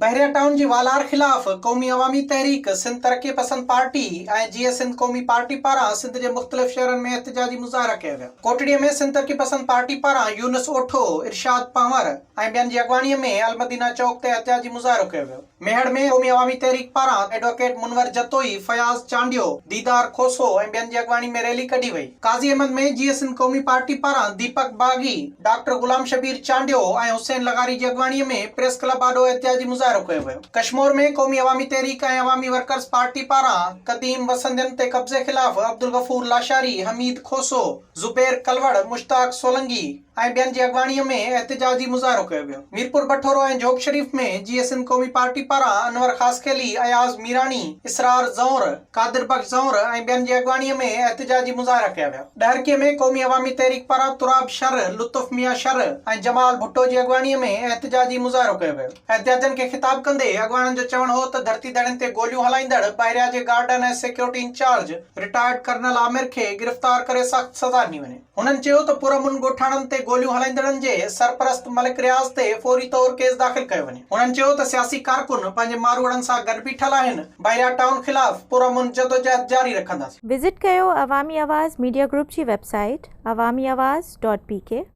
Bahria town جي والار خلاف قومي عوامي تحريڪ، سنڌ ترقي پسند پارٽي ۽ جيئي سنڌ قومي پارٽي پاران سنڌ جي مختلف شهرن ۾ احتجاجي مظاهرا ڪيا ويا. ڪوٽڙي ۾ سنڌ ترقي پسند پارٽي پاران يونس اوٺو، ارشاد پنهور ۽ ٻين جي اڳواڻي ۾ المدينه چوڪ تي احتجاجي مظاهرو ڪيو ويو. ميهڙ ۾ قومي عوامي تحريڪ پاران ايڊووڪيٽ منور جتوئي، فياض چانڊيو، ديدار کوسو ۽ ٻين جي اڳواڻي ۾ ريلي ڪڍي وئي. قاضي احمد ۾ جيئي سنڌ قومي پارٽي پاران ديپڪ باغي، ڊاڪٽر غلام شبير چانڊيو ۽ حسين لغاري جي اڳواڻي ۾ پريس ڪلب آڏو احتجاجي مظاهرو ڪيو ويو. ڪشمور ۾ قومي عوامي تحريڪ ۽ عوامي ورڪرز پارٽي پاران قديم وسندين تي قبضي خلاف عبدالغفور لاشاري، حميد کوسو، زبير ڪلوڙ، مشتاق سولنگي ۽ ٻين جي اڳواڻي ۾ احتجاجي مظاهرو ڪيو ويو. ميرپور بٺورو ۽ جهوڪ شريف ۾ جيئي سنڌ قومي پارٽي پاران انور خاصخيلي، اياز ميراڻي، اسرار زئور، قادر بخش زئور ۽ ٻين جي اڳواڻي ۾ احتجاجي مظاهرا ڪيا ويا. ڏهرڪي ۾ قومي عوامي تحريڪ پاران تراب شر، لطف ميان شر ۽ جمال ڀٽو جي اڳواڻي ۾ احتجاجي مظاهرو ڪيو ويو. احتجاجين کي خطاب ڪندي اڳواڻن جو چوڻ هو ته ڌرتي ڌڻين تي گوليون هلائيندڙ بحريا جي garden ۽ security incharge retired colonel Amir کي گرفتار ڪري سخت سزا ڏني وڃي. هنن چيو ته پرامن ڳوٺاڻن تي گوليون هلائيندڙن جي سرپرست ملڪ رياض تي فوري طور ڪيس داخل ڪيو وڃي. هنن چيو ته سياسي ڪارڪن پنهنجي ماروئڙن سان گڏ بيٺل آهن، بحريا ٽائون خلاف پرامن جدوجهد جاري رکنداسين. وزٽ ڪيو عوامي آواز ميڊيا گروپ جي website Awami Awaz dot P K.